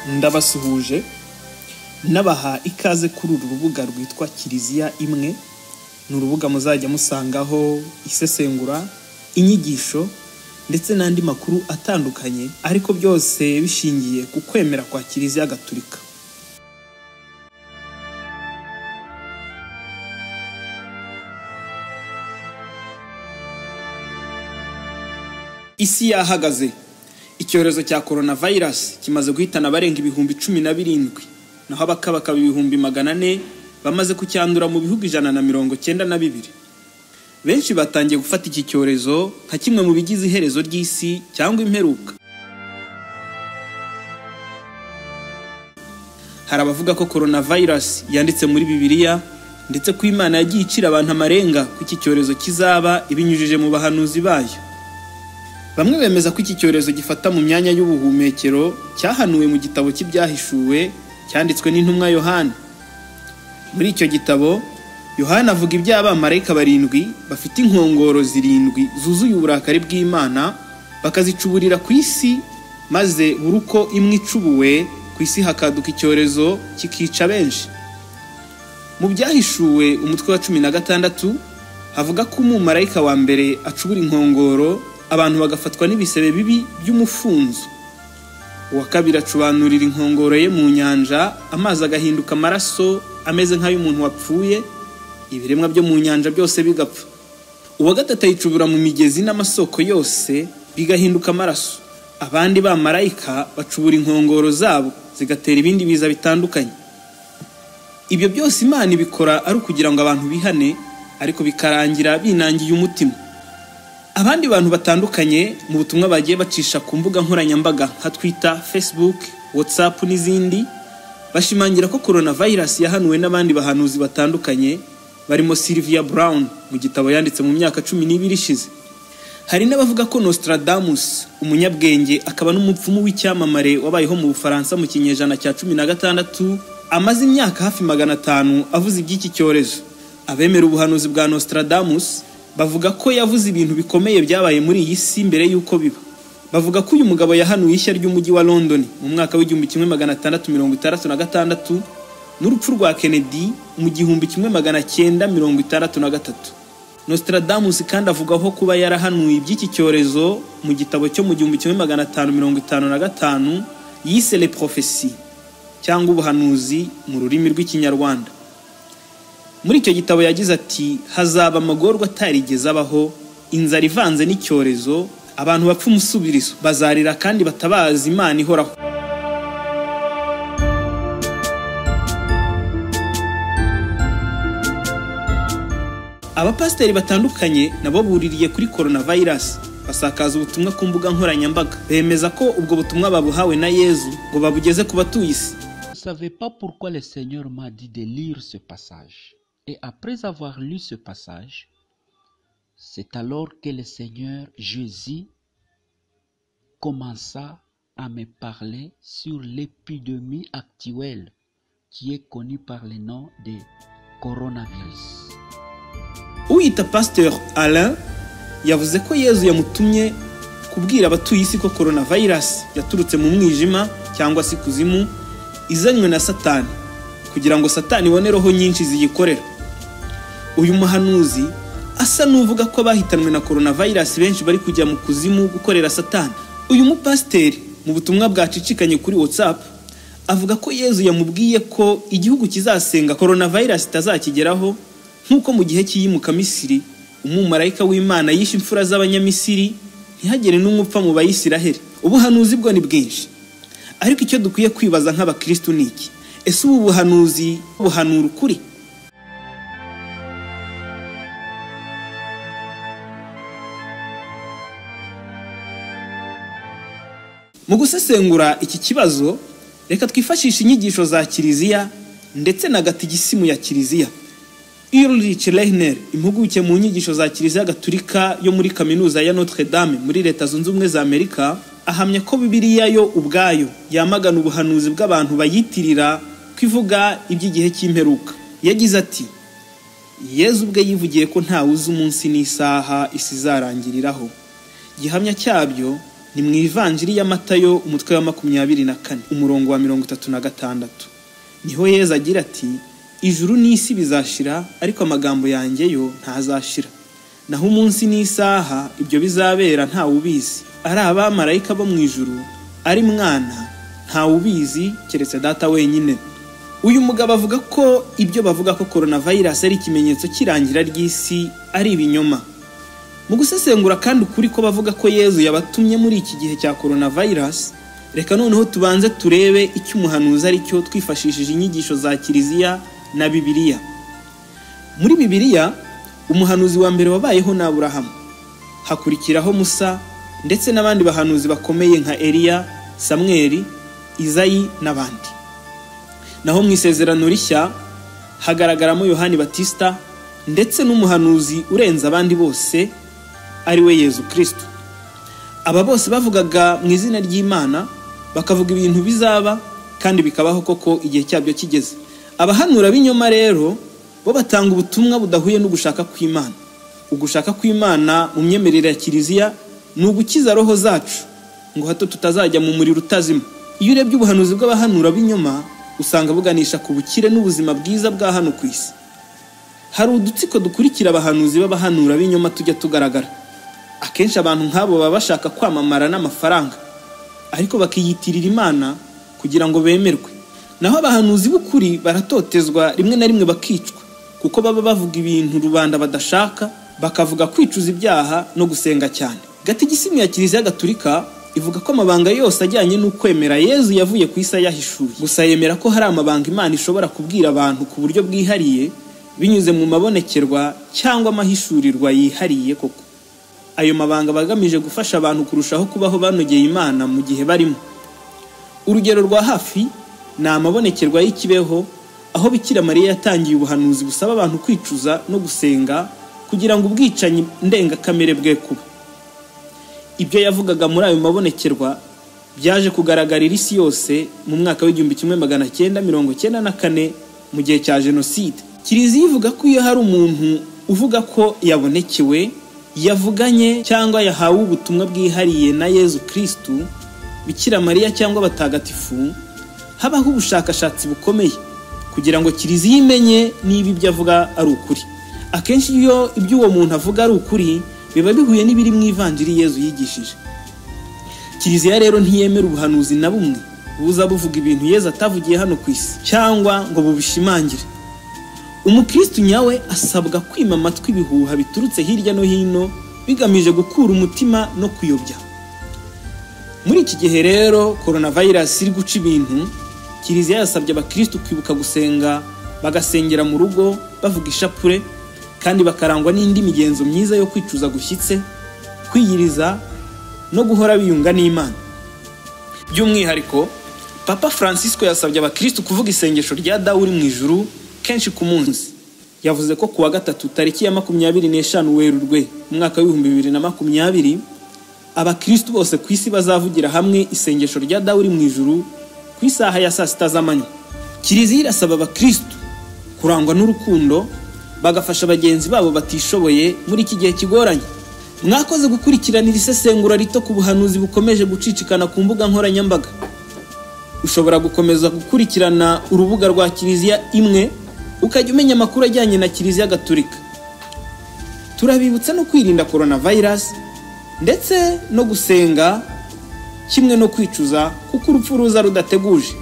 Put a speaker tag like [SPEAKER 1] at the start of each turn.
[SPEAKER 1] Ndabasuhuje nabaha ikaze kuri uru rubuga rwitwa Kiliziya Imwe. Ni urubuga muzajya musangaho isesengura, inyigisho ndetse n'andi makuru atandukanye, ariko byose bishingiye ku kwemera kwa Kiliziya Gatulika. Isi yahagaze. Icyorezo cya coronavirus kimaze guhitana abarenga 17,000, naho abakabaka 400,000 bamaze kucyandura mu bihugu 192. Benshi batangiye gufata iki cyorezo nka kimwe mu bigize iherezo ry'isi cyangwa imperuka. Hari abavuga ko coronavirus yanditse muri Bibiliya, ndetse ko Imana yagiye icira abantu amarenga ko iki cyorezo kizaba ibinyujije mu bahanuzi bayo. Bamwe bemeza ko iki cyorezo gifata mu myanya y'ubuhumekero cyahanuwe mu gitabo cy'ibyahishuwe cyanditswe n'intumwa Yohana. Muri icyo gitabo, Yohana avuga iby'abamarayika barindwi bafite inkongoro zirindwi zuzuye uburakari bw'Imana, bakazicuburira ku isi, maze buri uko imwe icubuwe ku isi hakaduka icyorezo kikica benshi. Mu byahishuwe umutwe wa 16 havuga ko umumarayika wa mbere acubura inkongoro, abantu bagafatwa n'ibisebe bibi by'umufunzo. Uwa kabiri acubanurira inkongoro ye mu nyanja, amazi agahinduka amaraso ameze nk'ay'umuntu wapfuye, ibiremwa byo mu nyanja byose bigapfa. Uwa gatatu ayicubura mu migezi n'amasoko yose bigahinduka amaraso. Abandi bamarayika bacubura inkongoro zabo zigatera ibindi biza bitandukanye. Ibyo byose Imana ibikora ari ukugira ngo abantu bihane, ariko bikarangira binangiye umutima. Abandi bantu batandukanye mu butumwa bagiye bacisha ku mbuga nkoranyambaga nka Twitter, Facebook, WhatsApp n'izindi, bashimangira ko coronavirus yahanuwe n'abandi bahanuzi batandukanye barimo Sylvia Brown mu gitabo yanditse mu myaka 12 ishize. Hari n'abavuga ko Nostradamus, umunyabwenge akaba n'umupfumu w'icyamamare wabayeho mu Bufaransa mu kinyejana cya 16, amaze imyaka hafi 500 avuze iby'iki cyorezo. Abemera ubuhanuzi bwa Nostradamus bavuga ko yavuze ibintu bikomeye byabaye muri iyi si mbere y'uko biba. Bavuga ko uyu mugabo yahanuye ishya ry'umujyi wa London mu mwaka w'1666 n'urupfu rwa Kennedy mu 1963. Nostradamus kandi avugaho kuba yarahanuye iby'iki cyorezo mu gitabo cyo mu 1555 yise Les Prophéties cyangwa ubuhanuzi mu rurimi rw'Ikinyarwanda. Muri icyo gitabo yagize ati: hazaba amagorwa atarigeze abaho, inzara ivanze n'icyorezo, abantu bapfa umusubirizo, bazarira kandi batabaza Imana ihoraho. Abapasiteri batandukanye nabo buririye kuri coronavirus, basakaza ubutumwa ku mbuga nkoranyambaga, bemeza ko ubwo butumwa babuhawe na Yezu ngo babugeze ku batuye isi.
[SPEAKER 2] Je ne savais pas pourquoi le Seigneur m'a dit de lire ce passage. Et après avoir lu ce passage, c'est alors que le Seigneur Jésus commença à me parler sur l'épidémie actuelle qui est connue par le nom de coronavirus.
[SPEAKER 1] Uyita Pasteur Alain yavuze ko Yezu yamutumye kubwira abatuye isi ko coronavirus yaturutse mu mwijima cyangwa se kuzimu, izanywe na Satani kugira ngo Satani ibone roho nyinshi ziyikorera. Uyu muhanuzi asa n'uvuga ko abahitanwe na coronavirus benshi bari kujya mu kuzimu gukorera Satani. Uyu mupasiteri mu butumwa bwacicikanye kuri WhatsApp avuga ko Yezu yamubwiye ko igihugu kizasenga coronavirus itazakigeraho, nk'uko mu gihe cy'iyimuka Misiri umumarayika w'Imana yishe imfura z'Abanyamisiri ntihagere n'umwe upfa mu Bayisiraheli. Ubuhanuzi bwo ni bwinshi, ariko icyo dukwiye kwibaza nk'abakristu ni iki: ese ubu buhanuzi buhanura ukuri? Mu gusesengura iki kibazo, reka twifashishe inyigisho za Kiliziya ndetse na gatigisimu ya Kiliziya. Ulrich Lehner, impuguke mu nyigisho za Kiliziya Gatulika yo muri Kaminuza ya Notre Dame muri Leta Zunze Ubumwe za Amerika, ahamya ko Bibiliya yo ubwayo yamagana ubuhanuzi bw'abantu bayitirira kwivuga iby'igihe cy'imperuka. Yagize ati: Yezu ubwe yivugiye ko ntawe uzi umunsi n'isaha isi izarangiriraho. Gihamya cyabyo Ni mu Ivanjiri ya Matayo umutwe wa 24 umurongo wa 36. Niho Yezu agira ati: ijuru n'isi bizashira, ariko amagambo yanjye yo ntazashira. Naho umunsi n'isaha ibyo bizabera nta ubizi, ari abamarayika bo mu ijuru, ari mwana, nta ubizi keretse data wenyine. Uyu mugabo avuga ko ibyo bavuga ko coronavirus ari ikimenyetso cy'irangira ry'isi ari ibinyoma. Mu gusesengura kandi ukuri ko bavuga ko Yezu yabatumye muri iki gihe cya coronavirus, reka noneho tubanze turebe icyo umuhanuzi ari cyo twifashishije inyigisho za Kiliziya na Bibiliya. Muri Bibiliya, umuhanuzi wa mbere wabayeho ni Aburahamu, hakurikiraho Musa ndetse n'abandi bahanuzi bakomeye nka Eliya, Samweli, Izayi n'abandi. Naho mu Isezerano Rishya hagaragaramo Yohani Batista ndetse n'umuhanuzi urenze abandi bose ari we Yezu Kristo. Aba bose bavugaga mu izina ry'Imana, bakavuga ibintu bizaba kandi bikabaho koko igihe cyabyo kigeze. Abahanura b'inyoma rero bo batanga ubutumwa budahuye n'ugushaka kw'Imana. Ugushaka kw'Imana mu myemerere ya Kiliziya ni ugukiza roho zacu ngo hato tutazajya mu muriro utazima. Iyo urebye ubuhanuzi bw'abahanura b'inyoma usanga buganisha ku bukire n'ubuzima bwiza bwa hano ku isi. Hari udutsiko dukurikira abahanuzi b'abahanura b'inyoma tujya tugaragara. Akenshi abantu nk'abo baba bashaka kwamamara n'amafaranga, ariko bakiyitirira Imana kugira ngo bemerwe. Naho abahanuzi b'ukuri baratotezwa, rimwe na rimwe bakicwa, kuko baba bavuga ibintu rubanda badashaka, bakavuga kwicuza ibyaha no gusenga cyane. Gatigisimu ya Kiliziya Gatulika ivuga ko amabanga yose ajyanye n'ukwemera Yezu yavuye ku isi yahishuye. Gusa yemera ko hari amabanga Imana ishobora kubwira abantu ku buryo bwihariye binyuze mu mabonekerwa cyangwa amahishurirwa yihariye koko. Ayo mabanga bagamije gufasha abantu kurushaho kubaho banogeye Imana mu gihe barimo. Urugero rwa hafi ni amabonekerwa y'ikibeho, aho Bikira Mariya yatangiye ubuhanuzi busaba abantu kwicuza no gusenga kugira ngo ubwicanyi ndengakamere bwe kuba. Ibyo yavugaga muri ayo mabonekerwa byaje kugaragarira isi yose mu mwaka w'1994 mu gihe cya jenoside. Kiliziya ivuga ko iyo hari umuntu uvuga ko yabonekewe, yavuganye cyangwa yahawe ubutumwa bwihariye na Yezu Kristu, Bikira Mariya cyangwa abatagatifu, habaho ubushakashatsi bukomeye kugira ngo Kiliziya imenye niba ibyo avuga ari ukuri. Akenshi iyo ibyo uwo muntu avuga ari ukuri biba bihuye n'ibiri mu Ivanjiri Yezu yigishije. Kiliziya rero ntiyemera ubuhanuzi na bumwe buza buvuga ibintu Yezu atavugiye hano ku isi cyangwa ngo bubishimangire. Umukristu nyawe asabwa kwima amatwi ibihuha biturutse hirya no hino bigamije gukura umutima no kuyobya. Muri iki gihe rero coronavirus iri guca ibintu, Kiliziya yasabye abakristu kwibuka gusenga, bagasengera mu rugo bavuga ishapure, kandi bakarangwa n'indi migenzo myiza yo kwicuza gushyitse, kwiyiriza no guhora biyunga n'Imana. By'umwihariko, Papa Francisco yasabye abakristu kuvuga isengesho rya Dawe uri mu ijuru kenshi ku munsi. Yavuze ko kuwa gatatu tariki ya 25 Werurwe umwaka wa 2020 abakristu bose ku isi bazavugira hamwe isengesho rya Dawe uri mu ijuru ku isaha ya saa 6 z'amanywa. Kiliziya irasaba abakristu kurangwa n'urukundo, bagafasha bagenzi babo batishoboye muri iki gihe kigoranye. Mwakoze gukurikiranira isesengura rito ku buhanuzi bukomeje gucicikana ku mbuga nkoranyambaga. Ushobora gukomeza gukurikirana urubuga rwa Kiliziya imwe, ukajya umenya amakuru ajyanye na Kiliziya Gatulika. Turabibutsa no kwirinda coronavirus ndetse no gusenga kimwe no kwicuza, kuko urupfu ruza rudateguje.